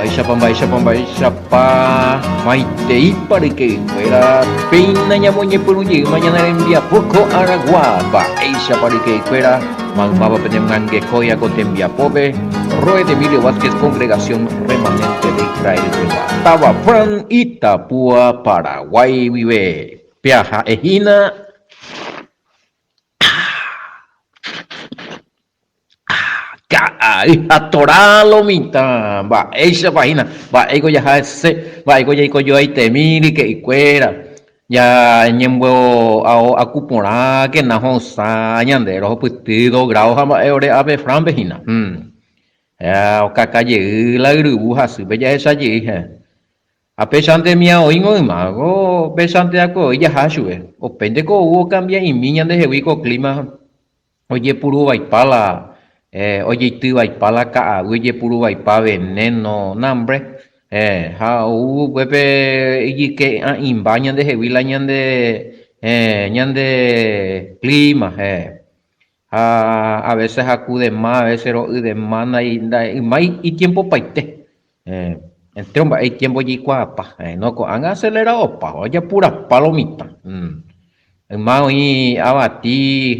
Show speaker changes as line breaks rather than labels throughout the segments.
Mba'éichapa, mba'éichapa, mba'éichapa, maiteípa ryke'ykuéra, péina ñamoñepyrũ jeýma ñane rembiapo ko aragua. Mba'éichapa ryke'ykuéra, maymáva pene myangekói ko tembiapópe, Roe de Emilio Vázquez Congregación Remanente de Israel pegua, táva Fran, Itapúa, Paraguay guive. Péa ha'e hína. Ka'ay ha torã lo mitã, mba'éichapa hína, mba'éiko jaha hese, mba'éiko jaiko joaitemi ryke'ykuéra, ñañembo'ao aku porãkena hosã ñande rohupyty dos grado ha mba'e ore ápe Fran-pe hína. Okaka jey la yryvu hasýpe jahecha jey. Ha péichante mia oĩngo yma, ko péichante akue oĩ jaha chupe. Upéinteko ou okambia'imi ñandehegui ko clima. Ojepuru vaipa la ojeity vaipa la ka'aguy, ojepuru vaipa veneno, nambre, ha ou upépe ijyke a'imba ñandehegui la ñande ñande clima, ha a veces haku de ma, a veces ro'y de ma, yma itiempopaite, entero mba'e itiempo ojeikuaapa, no ko'ág̃a aceleradopa, ojapurapa lo mitã. Yma oĩ avati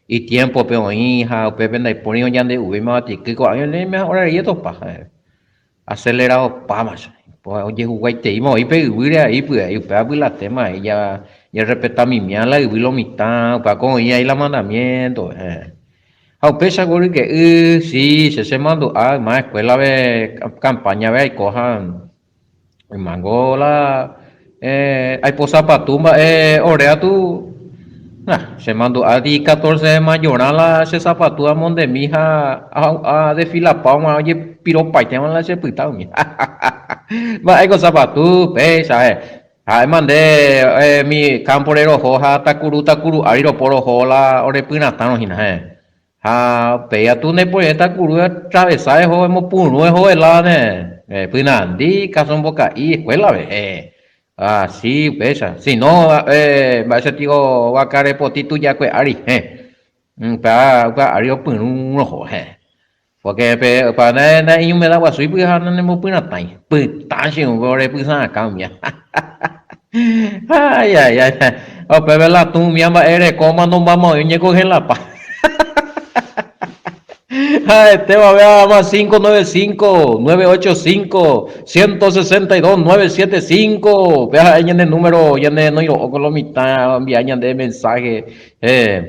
itiémpope oĩ ha upépe ndaipóri oñande'uvéima avatiky ko'ág̃a oñeme'ẽ hora rei etopa, aceleradopa macho, ojehuguaiteíma oĩ pe yvýre ai pya'e upéva pylatéma ai jarrespetamimia la yvy lo mitã, upéva ko oĩ ai la mandamiento. Ha upéicha ko ryke'y, si, che chemandu'a yma escuela-pe campaña-pe aiko ha Ymango la aipo sapatu mba'e ore atu, che mandu'a di catorce de mayorã la che sapatu amondemi ha adesfilapa og̃uahẽ ojepiropaitéma la che pyta umi. Mba'éiko sapatu péicha he. Ha'éma nde mi kámpore roho ha takuru takuru ári ropo roho la ore pyratãrõ hína he. Ha upéi atu ne poyéta kuru atravesa eho emopyrũ eho helada ne pynandi káso mboka'i escuela-pe eh asi upéicha si no mba'éicha tiko vaka repoti tujakue ári eh upéva upéva ári opyrũ roho eh porque pe upéva naiñumeda guasúi pyha nanembopyratãi pytã che irũ ore pysã'akã umía Ay, ay, ay. Upépe la tũ umía mba'e reko omandombáma oĩ oñekongelapa. Ha'etéva véva 595 985 162 975. Péva ha'e ñane número ñane noiro'o con lo mitã oenvia ñande mensaje. Eh,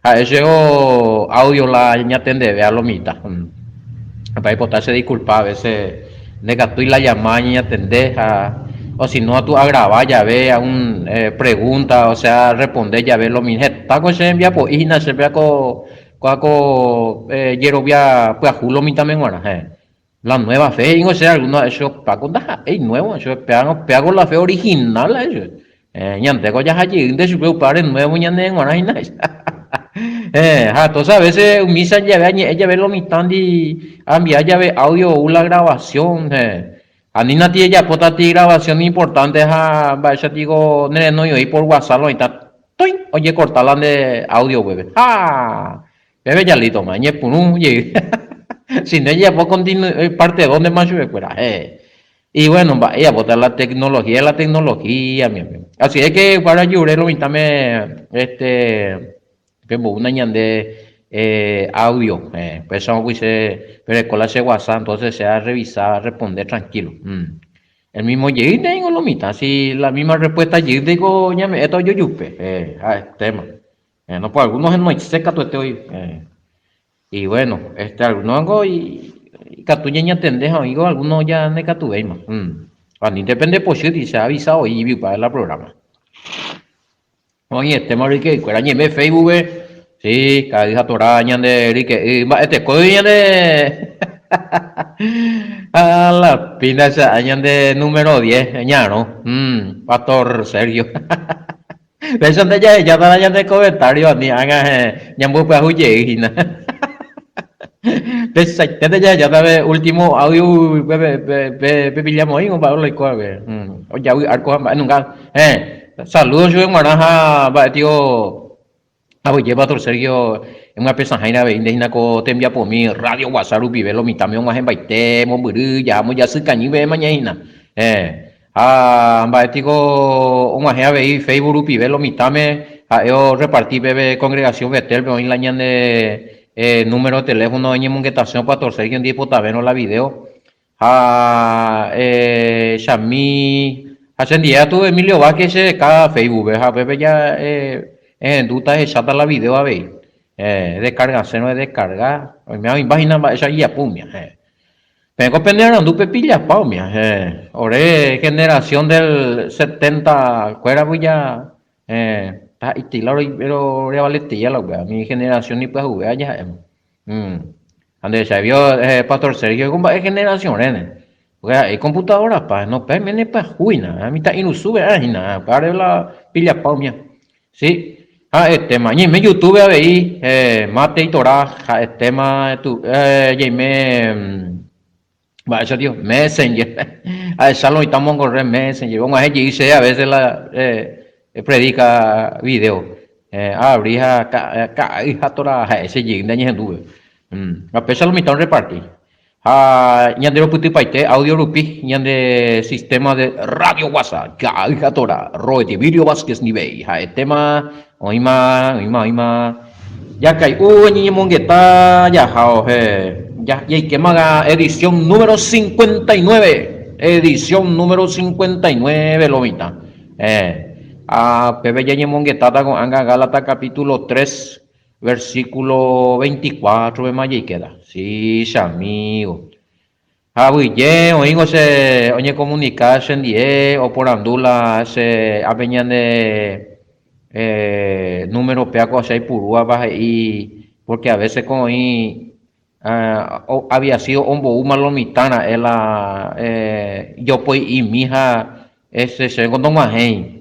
ha'e che audio la ñatendeve lo mitã. Aipota che disculpa a veces ndekatúi la llama ñañatende ha o si no atu agrava jave algún pregunta o sea responde jave lo mismo heta ko che rembiapo'i hína che péa ko kóa ko jerovia pyahu lo mitãme g̃uarã he la nueva fe he'íngo che alguno ha'e che opa ko ndaha'éi nuevo che péa péa ko la fe original ha'e chupe Ñandéko jaha jeýnte chupe upévare nuevo ñane g̃uarã hína. Ha entonces a veces umícha jave añe'ẽ jave lo mitãndi ambia jave audio ou la grabación. Anína ti ejapóta ti grabación importante ha mba'éicha tiko nerenói oĩ por WhatsApp oĩta toin ojekorta la nde audio upépe. Ha! Pépe ya listo ma, eñepyrũ jey. Si no ejapo parte dos ndéma chupekuéra. Y bueno, mba'e ijapóta la tecnología es la tecnología, mi amigo. Así es que para ayudar lo mitãme, este, pemboúna ñande eh, audio. Eh, pues eso puse, pero la che WhatsApp, entonces se a revisar, responder tranquilo. Mm. El mismo jey tengo lo mitã, si la misma respuesta jey tengo ñame'ẽta ojojupe. Eh, ah, tema. Eh, no, pues algunos no katuete hoy. Eh. Y bueno, este, alguno ikatu ñañatende ha oĩko alguno ja ndaikatuvéima. Anínte pende pochy dice avisa oĩ iviupa la programa. Oĩetéma ryke'ykuéra ñeme Facebook-pe, sí, ka'ay ha tora ñande ryke'y mba'etekói ñande a la pínda che a'a ñande número diez ñarõ, pastor Sergio. Péicha nde jahejáta la ñande comentario ani ág̃a ñambopyahu jey hína. Peichaite nde jahejáta pe último audio pe pillamoĩ ko mba'e oiko va'ekue. Ojavy arco ha mba'e nunga. Saludo chupe g̃uarã ha mba'e tio aguyje Pastor Sergio. Emyapesãháira avei nde hína ko tembiapomi Radio Guasa rupive lo mitãme og̃uahẽmbaite mombyry jahámo jasy kañy peẽma ñaína. Héẽ. Ha mba'e piko og̃uahẽ avei Facebook rupive lo mitãme ha'e orreparti peve congregación Betel-pe oĩ la ñande número de teléfono eñemongetasiõ Pastor Sergio ndiepotavérõ la video. Ha chami ha chendie katu Emilio Vázquez che reka Facebook-pe ha upépe ja ehendúta ehecháta la video avei. Descargasérõ edescarga, oime oĩmba hína mba'éicha ijapu umía. Peẽko pene arandu pepillapa umía. Ore generación del setenta kuéragui ja taha'itei la orevaleteia la upéva, mi generación ipyahuvéva jaha'éma. Ha ndehecháivi pastor Sergio ko mba'e generación réne. Porque ha'e computadora-pa, no pe mene pyahúina, mitã'irusuve'ã hína, upévare la pillapa umía. Sí, ha'etéma. Ñaime YouTube avei, Mate y Torá, ha'etéma jaime mba'éicha tio, Messenger. Ahecha lo oĩta omongorre Messenger. Og̃uahẽ jey che a veces la predica video. Aabri ha ka'ay ha Torá ha'e che jey ndañehendúpe. Ha péicha lo mitã orreparti. Ha ñande ropytypaite audio rupi ñande sistema de Radio Guasa, Ka'ay ha Torá, Roy Tibirio Vázquez ndivéi. Ha'etéma oĩma, oĩma, oĩma. Jakai'u ñañemongeta jahao he jaikéma edición número 59, edición número 59 lo mitã. Ha pépe ñañemongetáta ko'ág̃a Gálatas capítulo 3, versículo 24 pema jaikéta. Sí, chamigo. Ha aguyje oĩngo che oñekomunika chendie oporandu la che ápe ñande número péa ko che aipurúvapa he'i porque a veces ko oĩ había sido omboúma lo mitã ra'e la jopoi'imi ha ese chéngo nog̃uahẽi.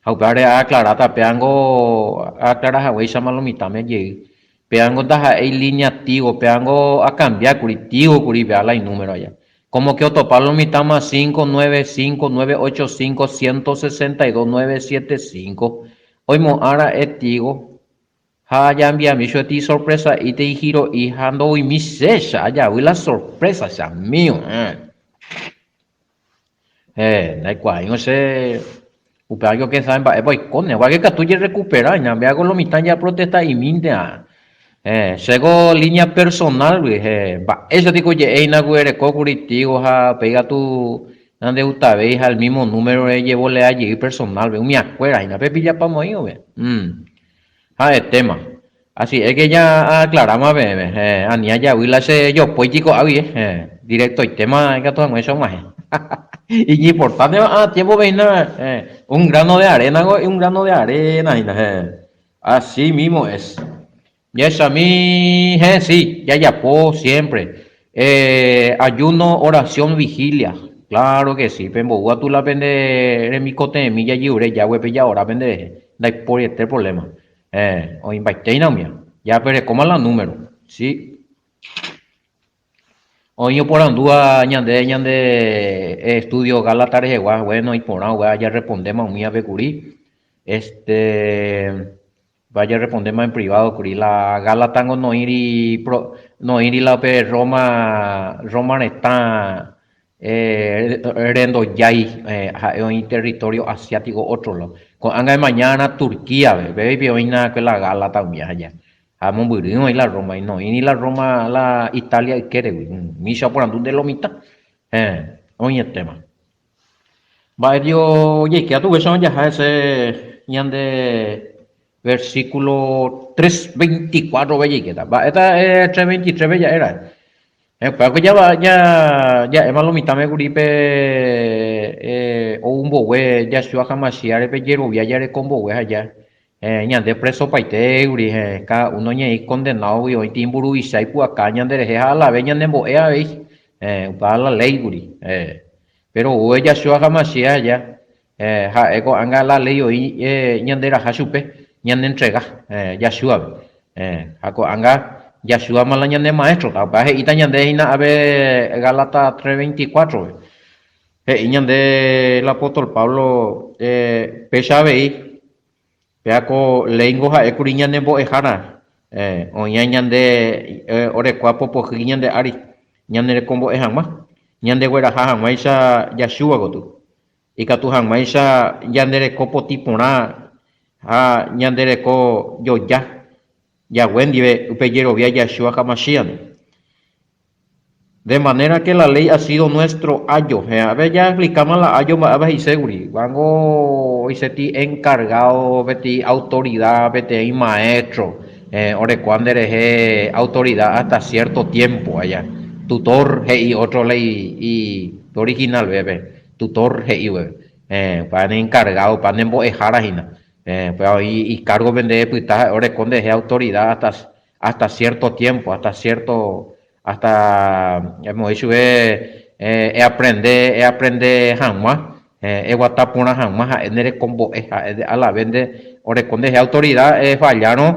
Ha upévare aaklaráta péango aaklara haguéichama lo mitãme jey. Péango ndaha'éi línea Tigo, péango akambia kuri, Tigo kuri péa la inúmero aja. Como que otopa lo mitãma 5, 9, 5, 9, 8, 5, 162, 9, 7, 5. Oimo'ã ra'e Tigo ha ajambiami chueti sorpresa'íte ihiro'i ha ndovuimi chéicha, ajavy la sorpresa chamígo. Héẽ, ndaikuaáingo che upéva yo quién sabe mba'épa oikóne, upéva katu jerrecupera ñande ko lo mitã japrotesta'imínte-a. Héẽ, chéko línea personal-gui, héẽ, mba'éicha piko oje'éina ku ereko kuri Tigo ha upéi katu nandegustavéi ha el mismo número rejevolea jey personal-pe, umiakuéra hína, pepillapa moĩgove. Ha'etéma. Así es que ya aaclaráma peẽme, héẽ, ani ajavy la che jopóiti ko'águi, héẽ, directoitéma ikatu hag̃uáicha og̃uahẽ. Iñimportánteva ág̃a tiémpope hína, héẽ, un grano de arena-ko un grano de arena hína, héẽ, así mismo es. Jahechami, héẽ, sí, jajapo siempre, ayuno, oración, vigilia, claro que sí, pembo'u katu la pende remikotevẽmi jajeure jáguepe jaora pende rehe, ndaiporiete problema. Héẽ, oĩmbaitéina umía. Japerekóma la número. Sí. Oĩ oporandúva ñande ñande estudio Gálatas rehegua, bueno, iporã upéva jarrespondéma umívape kuri. Este, upéva jarrespondéma en privado kuri. La Gálatango noĩri, noĩri la upe Roma, Roma retã Rendojái ha'e oĩ territorio asiático otro lado. Ko'ág̃a emañána Turquía-pe, upépe oĩna akue la Gálata umi aja. Ha mombyry oĩ la Roma, noĩri la Roma la Italia ykéregui. Umícha oporandúnte lo mitã. Héẽ, oĩetéma. Mba'e pio jaike atu upéicha jaha hese ñande versículo 3:24-pe jaikéta. Mba'éta 3:23-pe ja'e ra'e? Upévako ja'éma lo mitãme kuri pe ou mbogue Yahshua Hamashiach-re pe jerovia jareko mbogue ha ja ñande presopaite kuri, cada uno ñaĩ condenado-gui oĩti imburuvicha ipu'aka ñanderehe ha a la vez ñanembo'e avei, upéva la ley kuri. Péro ou Yahshua Hamashiach ja Ha'e ko'ág̃a la léi oĩ ñanderaha chupe ñanentrega Yahshua-pe. Ha ko'ág̃a Yahshua-ma la ñane maestro. Ha upéva he'íta ñande hína ápe Gálatas 3:24-pe. He'i ñande el apóstol Pablo péicha avei, péva ko léingo ha'ékuri ñane mbo'ehára. Oĩva ñande orekóva popohýi ñande ári ñanerekombo'e hag̃ua, ñandegueraha hag̃uáicha Yahshua gotyo, ikatu hag̃uáicha ñande reko potĩ porã ha ñande reko joja Yahweh ndive upe jerovia Yahshua HaMashiach-ndi. De manera que la ley ha sido nuestro ayo. Héẽ, ja explicáma la ayo mba'épa he'iséguri. Vango oiséti encargado, peteĩ autoridad, peteĩ maestro, eh, orekóva nderehe autoridad hasta cierto tiempo aja. Tutor he'i otro ley i original vépe, tutor he'i upépe. Eh, upéva ne encargado, upéva ne mbo'ehára hína. Eh, upéva oĩ icárgope nde epyta ha'e oreko nderehe autoridad hasta hasta cierto tiempo, hasta cierto, hasta emoĩ chupe eaprende, eaprende hag̃ua, eguata porã hag̃ua ha'e nde rekombo'e, ha'e a la vez nde oreko ndehe autoridad efallárõ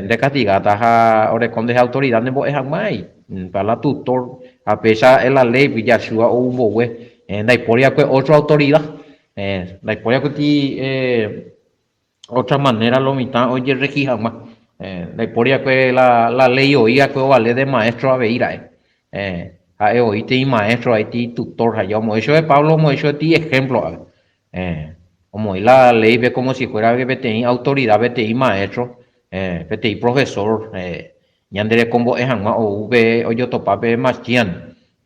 nde castigáta ha oreko ndehe autoridad nembo'e hag̃ua upéva la tutor ha péicha la léi Yahshua ou mbogue ndaipóri va'ekue otro autoridad, ndaipóri va'ekue Otra manera lo mitã ojerregi hag̃ua. Ndaipóri va'ekue la léi oĩ va'ekue ovale de maestro avei ra'e. Ha'e oĩte imaestro, ha'éti itutor ha ja omoĩ chupe Pablo omoĩ chupe ti ejemplo ave. Omoĩ la léipe como si fuera peteĩ autoridad, peteĩ maestro, peteĩ profesor Ñande rekombo'e hag̃ua ou pe ojotopa pe Mashiach.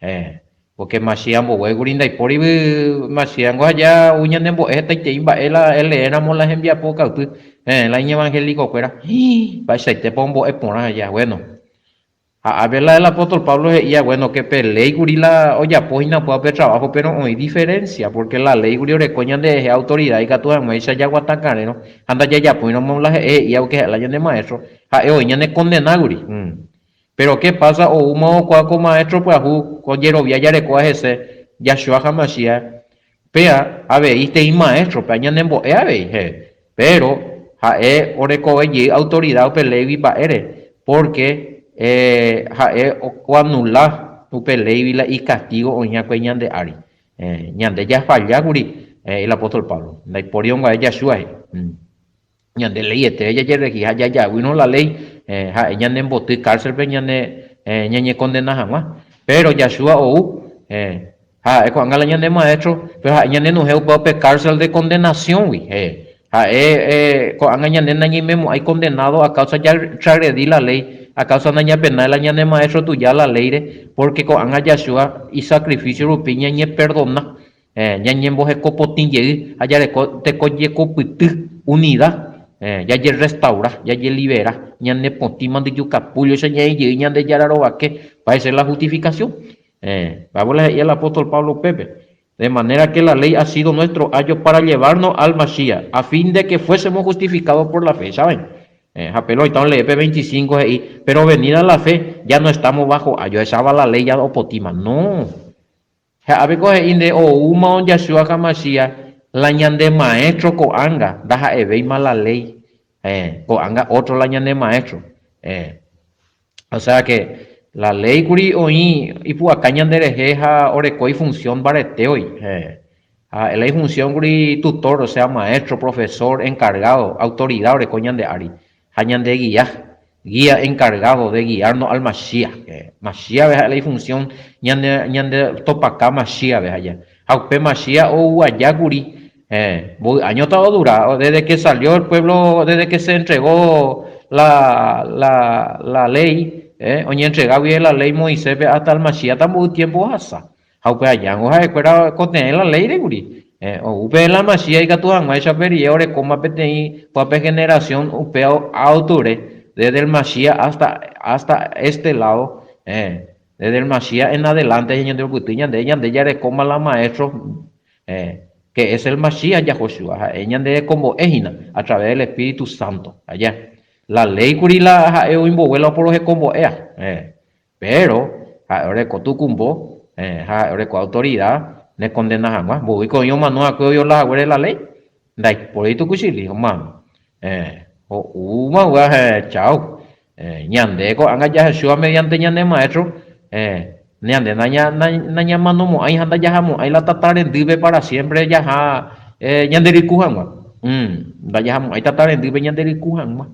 Héẽ, pórke Mashiach mboguéguri ndaipórigui Mashiach-ngo aja ou ñanembo'e hetaitei mba'e la eleéramo la hembiapo kaypy, héẽ, la iñevangelikokuéra. Híi, mba'eichaitépa ombo'e porã aja. Guéno, ha ápe la el apóstol Pablo he'íva, guéno, ke pe léi kuri la ojapo hína upéva pe traváho, péro oĩ diferénsia, pórke la léi kuri oreko ñanderehe autorida ikatu hag̃uáicha jaguata karẽrõ ha ndajajapóiramo la he'e he'íva, pórke ha'e la ñane maéstro. Ha'e oĩ ñanekondenáguri. Péro ke pása oúma okuaa ko maéstro pyahu, ko jerovia jarekóva hese, Yahshua HaMashiach, péa avei teĩ maéstro, péa ñanembo'e avei, he'e. Péro ha'e orekove jey autorida upe léigui mba'ére, pórke ha'e oanula upe léigui la ikastígo oĩakue ñande ári. Ñande jafallákuri, he'i el apóstol Pablo, ndaipóri onguae Yahshua, he'i. Ñande leiete jajerrehi ha jajavýrõ la léi, ha'e ñanemboty kárselpe ñane ñañekondena hag̃ua. Péro Yahshua ou, ha ha'e ko'ág̃a la ñane maéstro, péro ha'e ñanenohẽ upéva pe kársel de kondenasiõgui. Ha'e ko'ág̃a ñande nañaimemo'ãi kondenádo a káusa jatragredi la léi, a káusa nañapenái la ñane maéstro tuja la léire, pórke ko'ág̃a Yahshua isakrifísio rupi ñañeperdona. Ñañemboheko potĩ jey ha jareko teko jekopyty, unida, jajerrestaura, jajelibera, ñane potĩ mandyju capulloicha ñaĩ jey Ñandejára rovake, parece la justificación. Mba'épa la he'i el apóstol Pablo upépe? De manera que la ley ha sido nuestro ayo para llevarnos al Mashiach, a fin de que fuésemos justificados por la fe. ¿Saben? Ha pe lo oĩta olee pe 25 he'i, pero venida la fe, ya no estamos bajo ayo, echaba la ley ya opotíma. No. Ha aveko he'i nde oúma ojachua Hamashiach la ñande maestro ko'ánga ndaha'evéima la ley. Héẽ, ko'ánga otro la ñande maestro. Héẽ. O sea que la ley kuri oĩ ipu'aka ñande rehe ha oreko ifunción mbarete oĩ. Héẽ. Ha la ifunción kuri tutor, o sea maestro, profesor, encargado, autoridad oreko ñande ári. Ha ñande guía, guía encargado de guiarnos al Mashiach. Mashiach ha'e la ifunción ñande, ñande topaka Mashiach aja. Ha upe Mashiach ou aja kuri, mboy añota odura, desde que salió el pueblo, desde que se entregó la, la, la ley, oñentrega guive la ley Moisés-pe hasta el Mashiach, tamboy tiempo ohasa. Ha upe ajángo ha'ekuéra oikotevẽ la léire kuri. Ou pe la Mashiach ikatu hag̃uáicha upe rire orekóma peteĩ kuape generación upe auture, desde el Mashiach hasta, hasta este lado, desde el Mashiach en adelante ñanderukuty ñande, ñande jarekóma la maestro, que es el Mashiach Yahoshua, ha'e ñande rekombo'e hína a través del Espíritu Santo. Aja. La ley kuri la ha'e oimbogue la oporohekombo'éa. Péro, ha'e oreko tukumbo, ha ha'e oreko autorida nekondena hag̃ua. Mboýiko oĩ omano va'ekue oviola haguére la léi? Ndaipóri tukuchili, omano. Ho'úma upéva, cháu. Ñande ko'ág̃a jahechúva mediante ñane maéstro, ñande nañamanomo'ãi ha ndajahamo'ãi la tata rendýpe pára siémpre jaha ñanderyku hag̃ua. Ndajahamo'ãi tata rendýpe ñanderyku hag̃ua.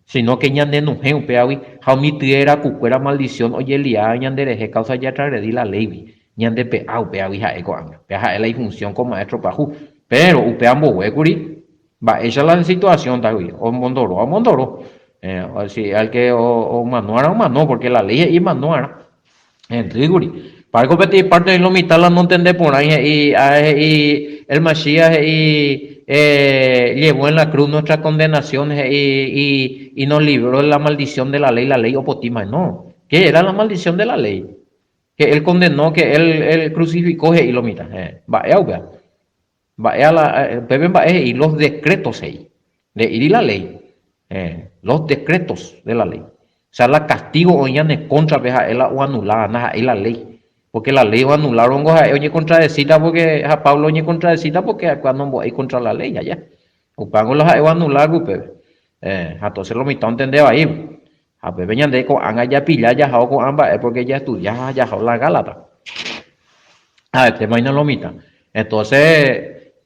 Sino que ñanenohẽ upévagui ha umi tye rakukuéra maldición ojeliáva ñanderehe causa jatragredi la léigui, ñandepe'a upévagui ha'e ko'ág̃a. Péva ha'e la ifunción ko maestro pyahu. Pero upéva mboguékuri, mba'éicha la situación-tagui, omondoro ha omondoro. Si al que omano'arã omano, porque la ley he'i omano'arã. Hendýkuri. Párko peteĩ parte oĩ lo mitã la nontende porãi he'i, ah, he'i el Masías he'i eh, llevó en la cruz nuestra condenación he'i y, y nos libró de la maldición de la ley, la ley opotíma. No, ¿qué era la maldición de la ley? Que él condenó, que él, él crucificó he'i lo mitã. Eh, mba'e upéva. Mba'e a la, upépe mba'e he'i los decretos he'i, nde'íri la ley, eh, los decretos de la ley. O sea, la castigo oĩ ñane cóntrape ha'e la oanuláva, ndaha'éi la ley. Porque la ley oanulárongo ha'e oñecontradecíta porque, ha Pablo oñecontradecíta porque ha'ekuéra nombo'éi contra la ley aja. Upévango la ha'e oanuláva upépe. Eh, ha entonces lo mitã ontende vai. Ha upépe ñande ko'ág̃a japilla jahao ko'ã mba'e porque jaestudia ha jahao la Gálata. Ha'etéma hína lo mitã. Entonces,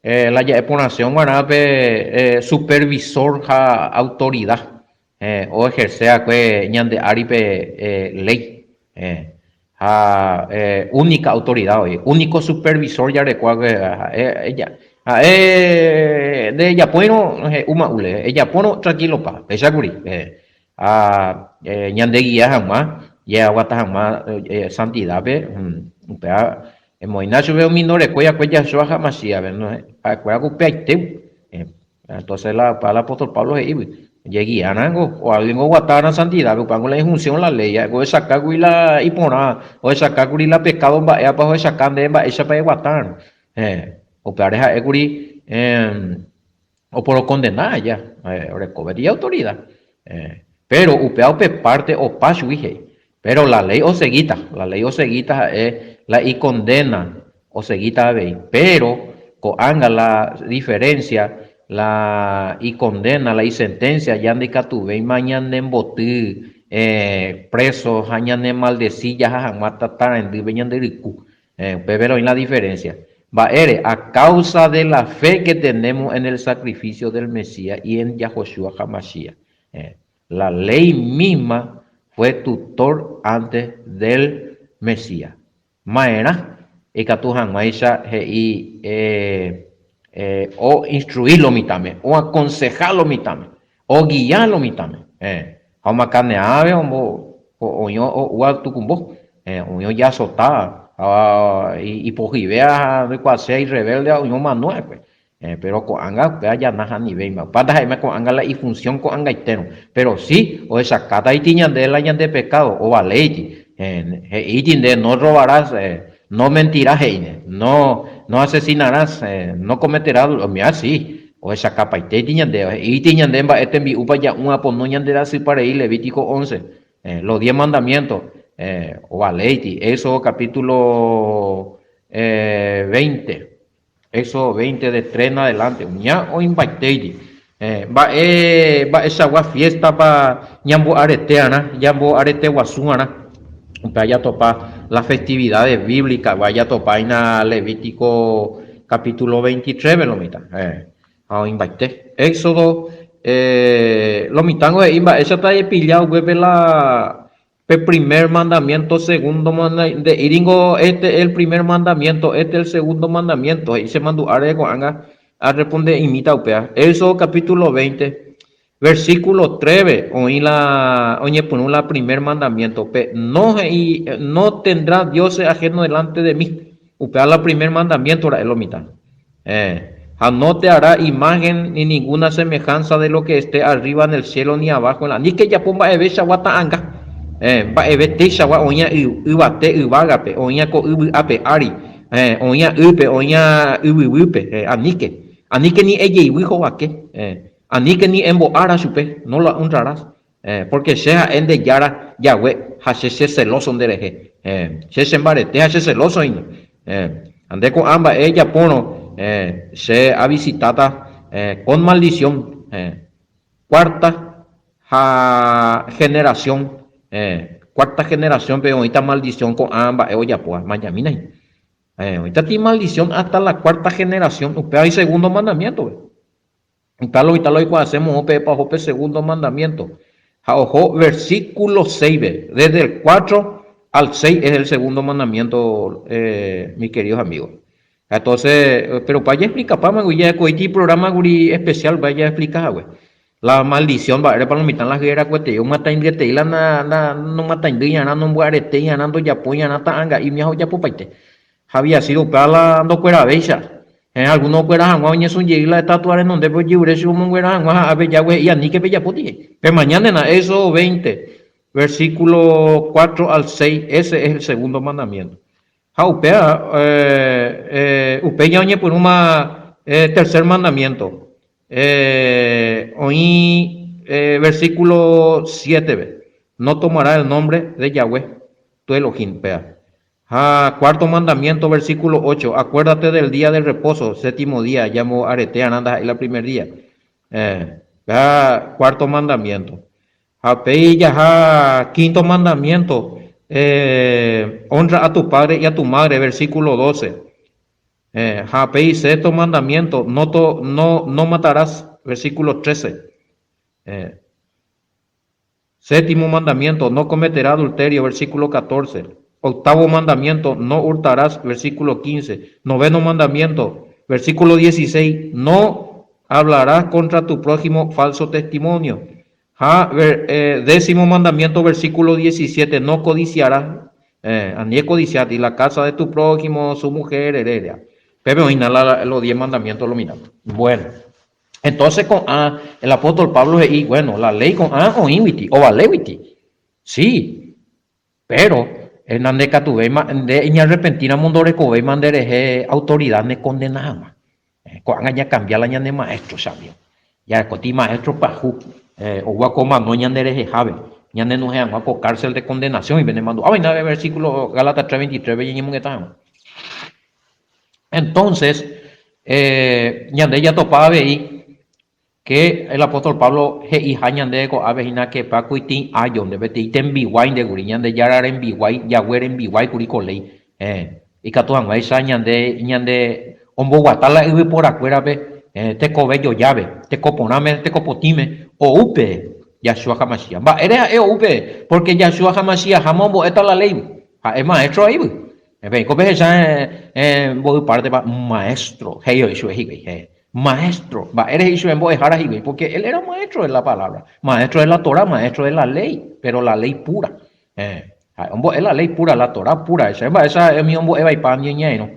eh, la ja'e porãsérõ g̃uarã pe eh, supervisor ha autoridad eh, oejerce va'ekue ñande ári pe eh, ley. Eh, ha eh, única autoridad oĩ, único supervisor jareko va'ekue ha'e, ha'e ndejapóirõ he'úma ule, ejapórõ tranquilopa, péicha kuri. Eh, Ha ñandegia hag̃ua jaguata hag̃ua santidápe, upéva emoĩna chupe umi ndorekói va'ekue Yahshua ha Masíahpe, ha'ekuéra ko upeaite. Entonces la upéva el apóstol Pablo he'ígui, ojegiárãngo, oavéngo oguatárã santidápe, upévango la ifunción la léi, ha'éko ohechakákuri la iporã, ohechakákuri la pekádo mba'épa ohechaka ndéve mba'éichapa eguatárõ. Upévare ha'ékuri Oporokondena aja, oreko peteĩ autorida. Péro upéva upe párte opa chugui he'i. Péro la léi osegíta, la léi osegíta ha'e la ikondéna osegíta avei. Péro ko'ág̃a la diferénsia, la ikondéna, la isenténsia ja ndaikatuvéima ñanemboty préso ha ñanemaldesi jaha hag̃ua tata rendýpe ñande ryku. Upépe oĩ la diferencia. Mba'ére? A causa de la fe que tenemos en el sacrificio del Mesías y en Yahoshua HaMashiach. La ley misma fue tutor antes del Mesías. Ma'erã? Ikatu hag̃uáicha he'i oinstrui lo mitãme, oakonseha lo mitãme, oguia lo mitãme. Ha omakaneave oĩ oúva tukumbo, oĩ ojasota ha ipohyivéva ha ndoikuaaséva irrevéldeva oĩ omano va'ekue. Péro ko'ág̃a upéva ja nahanivéima. Upéva ndaha'éima ko'ág̃a la ifunsión ko'ag̃aitérõ. Péro si ohechakátaiti ñande la ñande pekádo, ovaléiti. He'íti nde no robarás, no mentirás he'íne, no no asesinarás, no cometerás adulterio. Umíva si. Ohechakapaitéiti ñandéve, he'íti ñande mba'e tembi'úpa ja'úva pono ñande rasypa rei Levítico once, los diez mandamientos, ovaléiti, Éxodo capítulo veinte, Éxodo veinte de tres en adelante, umía oĩmbaitéiti. Mba'e mba'eichagua fiéstapa ñambo'arete'arã, ñambo'areteguasu'arã, upéva jatopa las festividades bíblicas-gua jatopa hína Levítico capítulo 23-pe lo mitã, ha oĩmbaite. Éxodo, lo mitãngo he'i mba'éichata epilla upépe la pe primer mandamiento, segundo mandamiento, nde'íringo este el primer mandamiento, este el segundo mandamiento, he'i che mandu'áre ko'ág̃a arreponde'imíta upéva. Éxodo capítulo 20, versículo 3-pe oĩ la oñepyrũ la primer mandamiento, pe no he'i no tendrá dioses ajeno delante de mí, upéva la primer mandamiento ra'e lo mitã. Héẽ. Ha no te hará imagen ni ninguna semejanza de lo que esté arriba en el cielo ni abajo en la. Aníke ejapo mba'eveichagua ta'anga. Héẽ, mba'eveteichagua oĩva yvate yvágape, oĩva ko yvy ape ári, héẽ, oĩva ýpe, oĩva yvyguýpe. Héẽ, aníke. Aníke ni ejeivy hovake. Héẽ, aníke ni embo'ára chupe, no la honrarás. Héẽ, pórke che ha'e nde Jára Yahweh ha che cheselóso nderehe. Héẽ, che chembarete ha cheselóso hína. Héẽ, ha nde ko'ã mba'e ejapórõ, héẽ, che avisitáta, héẽ, con maldición, héẽ, cuarta ha generación, héẽ, cuarta generación-pe oĩta maldición ko'ã mba'e ojapóva. Mañamína hína. Héẽ, oĩta ti maldición hasta la cuarta generación, upéva isegundo mandamiento-pe. Italo, Italo oikuaase moõ peẽpa oho pe segundo mandamiento. Ha oho versículo 6-pe, desde el 4 al 6 es el segundo mandamiento, mis queridos amigos. Entonces, pero pa jaexplikapáma gui, jaekoíti programa guri especial pa jaexplika hague. La maldición mba'érepa lo mitã la hyerakuetei, omyataindyetei la na, na, nomyataindýiarã, nombya'aretéiarã, ndojapóiarã ta'anga'i umi ha ojapopaite. Ha había sido upéva la ndokueravéicha. Heẽ, alguno okuera hag̃ua oñesũ jey la estatua renondépe ojeure chupe omonguera hag̃ua ha ápe Yahweh he'i aníke pejapóti he'i. Pemañántena Éxodo 20, versículo 4 al 6, ese es el segundo mandamiento. Ha upéva, upéi ja oñepyrũma tercer mandamiento, oĩ versículo 7-pe, No tomará el nombre de Yahweh, tu Elohim, péva. Ha cuarto mandamiento, versículo 8, Acuérdate del día del reposo, séptimo día, ñamboarete arã ndaha'éi la primer día. Péva cuarto mandamiento. Ha upéi jaha quinto mandamiento, Honra a tu padre y a tu madre, versículo 12. Ha upéi sexto mandamiento, No, no, no matarás, versículo 13. Séptimo mandamiento, No cometerás adulterio, versículo 14. Octavo mandamiento, No hurtarás, versículo 15. Noveno mandamiento, versículo 16, No hablarás contra tu prójimo falso testimonio. Ha décimo mandamiento, versículo 17, No codiciarás, ani ecodiciati la casa de tu prójimo, su mujer, heredia. Pépe oĩna los diez mandamientos lo miramos. Bueno. Entonces ko'ã el apóstol Pablo he'i, bueno, la ley ko'ã oĩguiti, ovaléguiti. Sí, pero nandekatuvéima, nde eñarrepentíramo ndorekovéima nderehe autoridad nekondena hag̃ua. Ko'ág̃a ñakambia la ñane maestro chamígo. Jarekóta imaestro pyahu, oúva ko omano ñanderehehápe, ñanenuhẽ hag̃ua ko cárcel de condenación-gui. Penemandu'áva'erã versículo Gálatas 3:23-pe ñañemongeta hag̃ua. Entonces, ñande jatopa avei ke el apóstol Pablo he'iha ñandéve ko'ápe hína ke pa kuitĩ ajo nde peteĩ tembiguái nde kuri, Ñandejára rembiguái, Yahweh rembiguái kuri ko léi. Ikatu hag̃uáicha ñande ñande omboguata la yvyporakuérape tekove jojápe, teko porãme, teko potĩme, ou pe Yahshua HaMashiach. Mba'ére ha'e ou pe? Pórke Yahshua HaMashiachháma ombo'éta la léigui. Ha'e maestro aívy. Peiko pehecha mboy pártepa maestro he'i oĩ chupe hikuái. Maestro, mba'ére he'i chupe mbo'ehára hikuái? Porque él era maestro de la palabra, maestro de la Torah, maestro de la ley, pero la ley pura. Ha'e ombo'e la ley pura, la Torah pura. Che mba'éicha ha'e umi ombo'e vaipa ñeñairõ.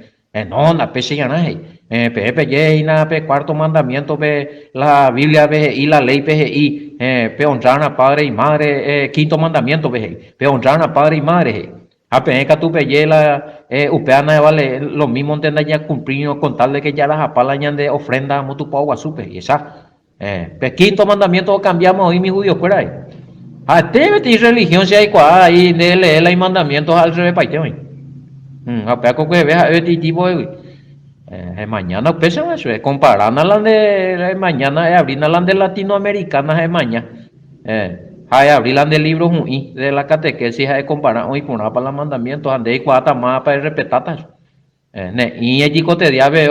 No, ndapéichaiarã he'i. Peẽ peje hína pe cuarto mandamiento-pe, la Biblia-pe he'i, la ley-pe he'i, pe honrarã padre y madre, quinto mandamiento-pe he'i, pe honrarã padre y madre he'i. Ha peẽ katu peje la upéva navale lo mímonte ndañakumplírõ con tal de que jarahapa la ñande ofrenda amo tupao guasúpe, ehecha. Pe quinto mandamiento okambiáma oĩ umi judiokuéra. Ha'ete peteĩ religión che aikuaa ahí nde elee la imandamiento ha al revepaite oĩ. Ha upéva ko kueheve ha'e peteĩ tipo végui. Emañána upéicha chupe, ecomparána la nde emañána eabrína la nde latinoamericana ha emaña. Ha eabrí la nde libro hu'ĩ de la catequesis ha ecompara oĩ porãpa la mandamiento ha nde eikuaáta mávapa errespetáta. Ne'ĩ ejikotediápe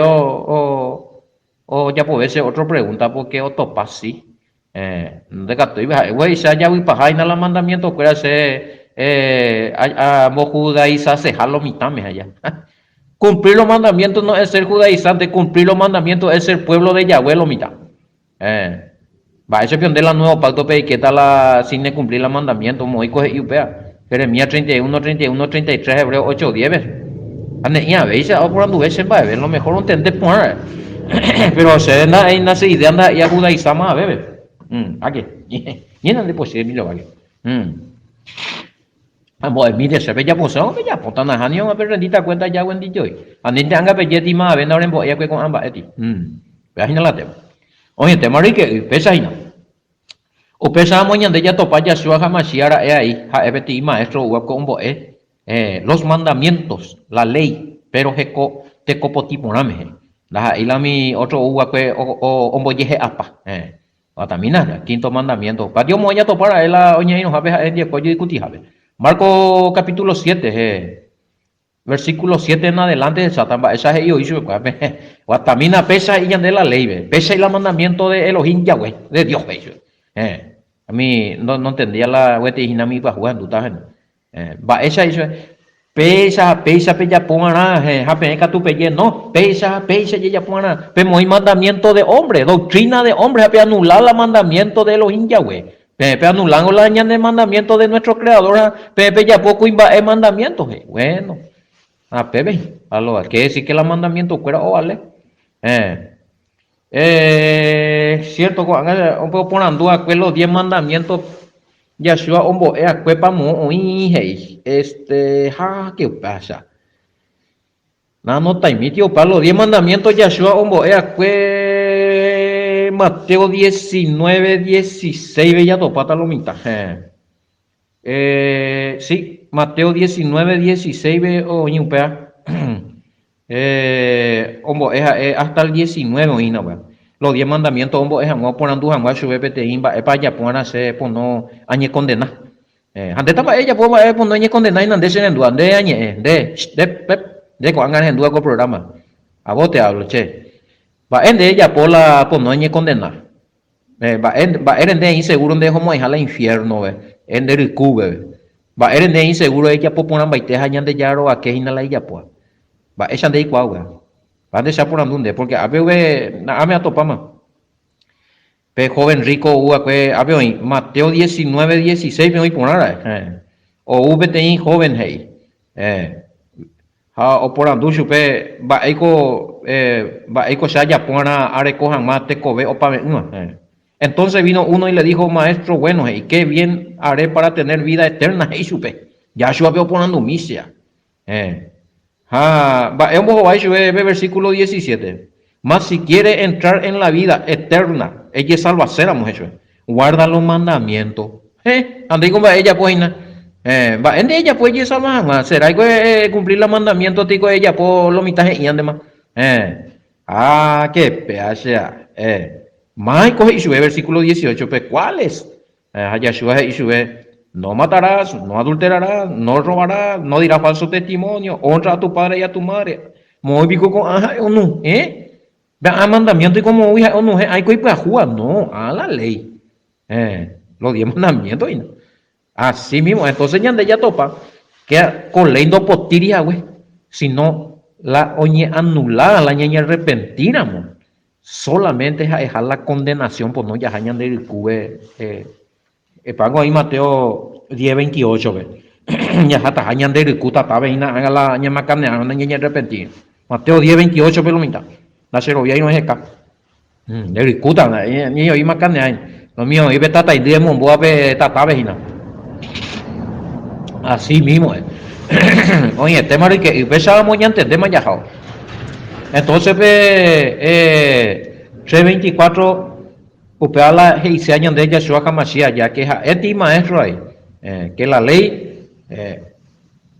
ojapove che otro pregunta porque otopa si. Ndekatúiva ha'e guéicha javypaha hína la mandamiento kuéra che ambojudaizasehá lo mitãme ha ya. Cumplir los mandamientos no es ser judaizante, cumplir los mandamientos es ser pueblo de Yahweh lo mitã. Mba'éicha pio nde la nuevo pacto pe eikéta la sin ne cumplir la mandamiento, moõiko he'i upéva. Jeremías 31, 31, 33, Hebreos 8, 10 pe. Ha ne'ĩ avéicha oporanduve che mba'eve, lo mejor ontende porã ra'e. Pero che nda'éi na che idea ndaha'éi ajudaizama avépe. Ake. Ñéna nde pochy Emilio Valle. Ambo'emíre che pejaposérõ pejapóta nahánirõ pe rendíta cuenta Yahweh ndijoi. Anínte anga peje ti mavave ndaorembo'éi akue ko'ã mba'e ti. Péva hína la tema. Oĩetéma roike'y, péicha hína. Upéicharamo ñande jatopa Yahshua HaMashiach ra'e ai, ha'e peteĩ maestro oúva ko ombo'e los mandamientos, la ley, pero heko teko potĩ porãme he'i. Ndaha'éi la umi otro oúvakue ombojehe'apa. Guatamína, quinto mandamiento. Patio moõ jatopa ra'e la oñe'ẽirõhápe ha'e hembiapo ojodiscutihápe. Marcos capítulo 7, versículo 7 en adelante hecháta mba'éicha he'i oĩ chupekuéra pe guatamína péicha he'i ñande la ley-pe, péicha la mandamiento de Elohim Yahweh, de Dios he'i chupe. Ami nontendía la gueteri hína umi ipyahu ahendúta ha'e. Mba'éicha he'i chupe, Péicha ha péicha pejapo va'erã, ha peẽ katu peje, No, péicha ha péicha jajapo va'erã. Pemoĩ mandamiento de hombre, doctrina de hombre, ha peanula la mandamiento de Elohim Yahweh. Peẽ peanulángo la ñane mandamiento de nuestro Creador ha peẽ pejapo kuimba'e mandamiento, he'i. Bueno, ha pépe, a lo quiere decir que la mandamiento kuéra ovale. Eh, cierto, ko'ág̃a oporandu va'ekue los diez mandamientos Yahshua ombo'e va'ekuépa moõ oĩ he'i, este, ha que upéicha. Nanotaimíti opa los diez mandamientos Yahshua ombo'e va'ekue Mateo 19, 16-pe jatopáta lo mitã. Eh, sí, Mateo 19, 16-pe oĩ upéva. Eh, ombo'e ha'e hasta el 19 oĩna upéva. Los diez mandamientos ombo'e hag̃ua oporandu hag̃ua chupe peteĩ mba'épa ajapova'erã che pono añekondena. Eh, ha ndéta mba'e ejapo mba'e pono eñekondenáina nde che rendúva, nde añe'ẽ, nde, nde, pep, nde ko'ág̃a rehendúva ko programa. A vos te hablo, che. Mba'e nde ejapo la pono eñekondena. Eh, mba'e, mba'ére nde eĩ seguro nde ehomo'ãiha la infierno-pe, eh, nde ryku peve. Mba'ére nde eĩ seguro ejapo porãmbaite ha Ñandejára rovake hína la ejapóva. Mba'éicha nde eikuaa upéva. Ha nde che aporandu nde, porque ápe upe na'áme atopáma. Pe joven rico ou va'ekue, ápe oĩ, Mateo 19, 16-pe oĩ porã ra'e. Eh, ou peteĩ joven he'i, eh, Ha oporandu chupe, Mba'éiko, mba'éiko che ajapova'erã areko hag̃ua tekove opave'ỹva? Entonces vino uno y le dijo, Maestro bueno, he'i, qué bien haré para tener vida eterna, he'i chupe. Yahshua-pe oporandumi che. Ha mba'e ombohovái chupe pe versículo 17, Mas si quiere entrar en la vida eterna, ejesalvaséramo, he'i chupe, guarda los mandamientos. Héẽ, ha ndéiko mba'e ejapo hína? Héẽ, mba'e nde ejapo ejesalva hag̃ua? Seráiko ekumpli la mandamiento tiko ejapo lo mitã he'íandema? Héẽ, ha ke péa che ha'e. Máiko he'i chupe versículo 18-pe, Cuáles? Ha Yahshua he'i chupe, No matarás, no adulterarás, no robarás, no dirás falso testimonio, honra a tu padre y a tu madre. Moõ piko ko'ã ha'e onuhẽ? Pe ã mandamiento iko moõgui ha'e onuhẽ ãiko ipyahúva? No, ã la ley. Eh, los diez mandamientos hína. Así mismo, entonces ñande jatopa que ko ley ndopotíri hague, sino la oñeanula la ñañearrepentíramo, solamente ha'eha la condenación pono jaha ñande rykúpe eh, Epáko oĩ Mateo diez, veintiocho-pe. Jahataha ñande ryku tatápe hína ág̃a la ñamakane'árõ nañañearrepentírõ. Mateo diez, veintiocho-pe lo mitã. Ndacheroviáirõ eheka. Nde rykúta, ni oĩ makane'ãi. Lo mío oĩ pe tataindy emombóva pe tatápe hína. Así mismo es. Oĩetéma ryke'y, péicharamo ñantendéma jahávo. Entonces pe eh, 3.24 Upéva la he'ise ñande Yahshua HaMashiach, ya que ha'éti imaestro ahí, que la ley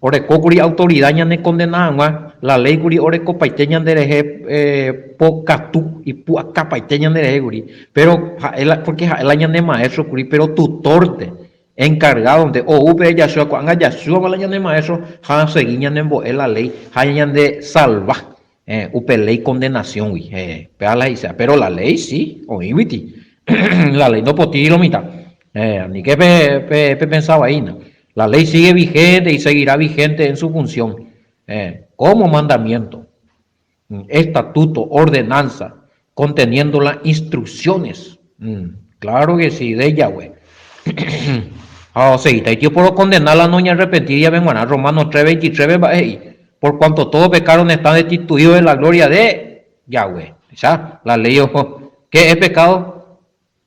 orekókuri autoridad ñanekondena hag̃ua, la ley kuri orekopaite ñanderehe pokatu, ipu'akapaite ñanderehe kuri, pero ha'e la, porque ha'e la ñane maestro kuri, pero tutor-nte, encargado-nte, ou pe Yahshua, ko'ág̃a Yahshua la ñane maestro ha osegi ñanembo'e la ley ha ñandesalva. Eh, upe léi condenación-gui, eh, péva la he'ise. Pero la léi si, oĩguiti. La léi ndopotĩri lo mitã. Eh, aníke pe, pe, pepensa vaína. La léi sigue vigente y seguirá vigente en su función, eh, como mandamiento, estatuto, ordenanza, conteniendo las instrucciones, claro que sí, de Yahweh. Ha osegíta itio porokondena la noñarrepentíriape g̃uarã, Romanos 3, 23-pe mba'e he'i, Por cuanto todos pecaron están destituidos de la gloria de Yahweh. Echa, la ley oho. ¿Qué es pecado?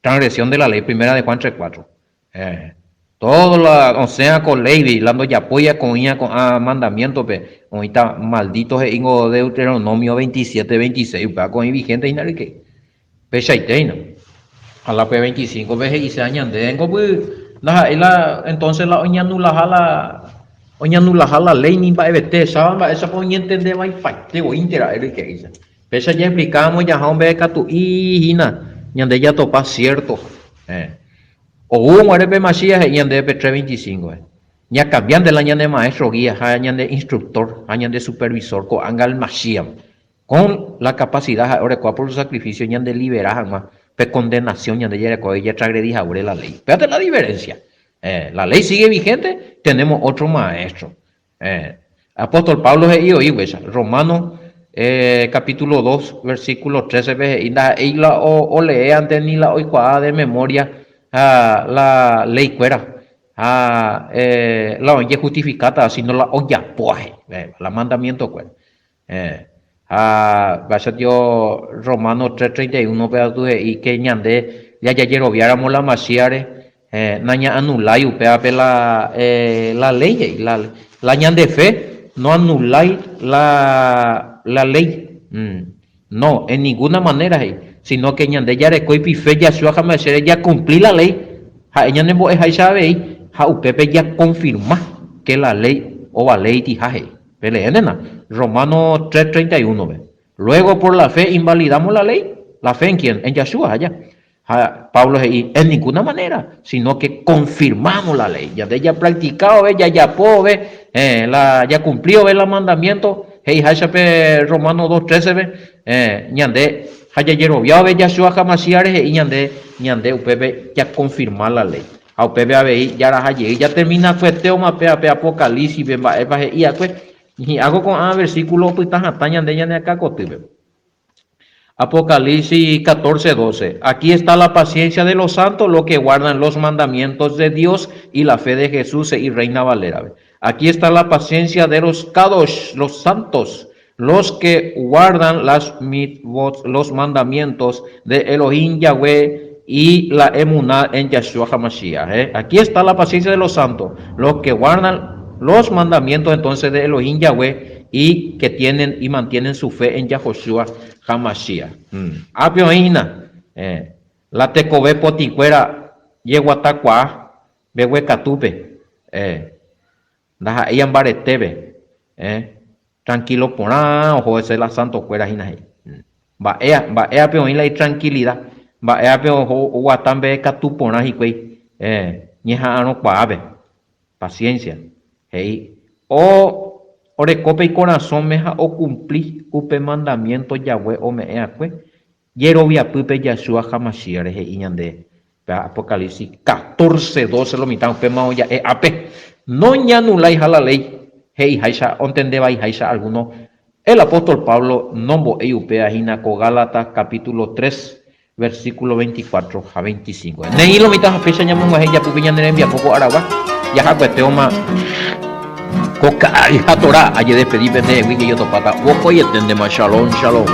Transgresión de la ley, primera de Juan 3, 4. Eh, todo la, osẽa ko léigui, la ndojapóiva ko'ĩa ko'ã mandamiento-pe, oĩta maldito he'íngo Deuteronomio 27, 26, upéva ko oĩ vigente hína ryke'y. Peichaite hína. Ha la pe 25-pe he'ise ñandévengo py ndaha'éi la entonces la oñanulaha la oñanulaha la ley ni mba'evete hecháva mba'éichapa oñentende vaipaite voínte ra'e ryke'ýicha. Péicha jaexplikáramo jaha omba'ekatu'i hína ñande jatopa cierto. Eh. Ou guare pe Masías he'i ñandéve pe 3.25-pe. Ñakambiánte la ñane maestro guía ha ñane instructor ha ñande supervisor ko'ág̃a el Masías. Con la capacidad ha'e orekóva por su sacrificio ñandelibera hag̃ua. Pe condenación ñande jarekóva jatragredi haguére la ley. Péate la diferencia. La ley sigue vigente, tenemos otro maestro. Apóstol Pablo he'i oĩ upéicha, Romanos capítulo 2, versículo 13-pe he'i ndaha'éi la oleéante ni la oikuaa de memoria la ley-kuéra ha la oĩ jehustifikátava, sino la ojapóva he'i, la mandamiento-kuéra. Ha upéicha Romanos 3:31-pe katu he'i ke ñande jajeroviáramo la Masíare, naña'anulái upévape la la léi he'i, la la ñande fe noanulái la la léi. No, en ninguna manera he'i, sino ke ñande jareko ipife Yahshua HaMashiach-re jakumpli la léi, ha'e ñanembo'eháicha avei, ha upépe jakonfirma ke la léi ovaléitiha he'i. Peleéntena, Romanos 3:31-pe. Luego por la fe invalidamos la ley. ¿La fe en quién? En Yahshua, aja. Ha Pablo he'i, en ninguna manera, sino que confirmamos la ley. Ñande japracticáove, jajapóove, eh, la, jacumplíove la mandamiento, he'iháicha pe Romanos 2:13-pe, eh, ñande ha jajeroviáove Yahshua HaMashiach rehe, he'i ñande, ñande upépe jaconfirma la ley. Ha upépe avei jaraha jey jaterminakuetéoma péva pe Apocalípsis-pe mba'épa he'i va'ekue. Hi'ãko ko'ã versículo opyta hatã ñande ñane akã kotýpe. Apocalipsis 14, 12. Aquí está la paciencia de los santos, los que guardan los mandamientos de Dios y la fe de Jesús he'i Reina Valera-pe. Aquí está la paciencia de los kadosh, los santos, los que guardan las mitzvot, los mandamientos de Elohim Yahweh y la emuná en Yahshua HaMashiach. ¿Eh? Aquí está la paciencia de los santos, los que guardan los mandamientos entonces de Elohim Yahweh y que tienen y mantienen su fe en Yahoshua HaMashiach. Mm. Ápe oĩ hína, eh, la tekove potĩkuéra jeguatakuaa mbeguekatúpe, eh, ndaha'éi ambaretépe, eh, Trankilo porã oho hese la santokuéra hína he'i. Mba'e, mba'éape oĩ la itranquilidad, mba'éape oho oguata mbeekatu porã hikuái ñeha'arõkuaápe. Paciencia, he'i. O oreko pe ikorasõme ha okumpli upe mandamiento Yahweh ome'ẽ'akue, jeroviapýpe Yahshua HaMashiach rehe he'i ñande Pe Apocalipsis 14, 12 lo mitã upéma oja'e ápe, noñanuláiha la léi, he'iháicha, ontende vaiháicha algúno. El apóstol Pablo nombo'éi upéva hína ko Gálatas capítulo 3, versículo 24 ha 25. Neĩ lo mitã ha péicha ñamog̃uahẽ ijapýpe ñane rembiapo ko aragua, jahakuetéoma ko ka'ay ha Torá. Ajedespedi pendehegui jejotopáta vokoieténtema. Shalom, shalom.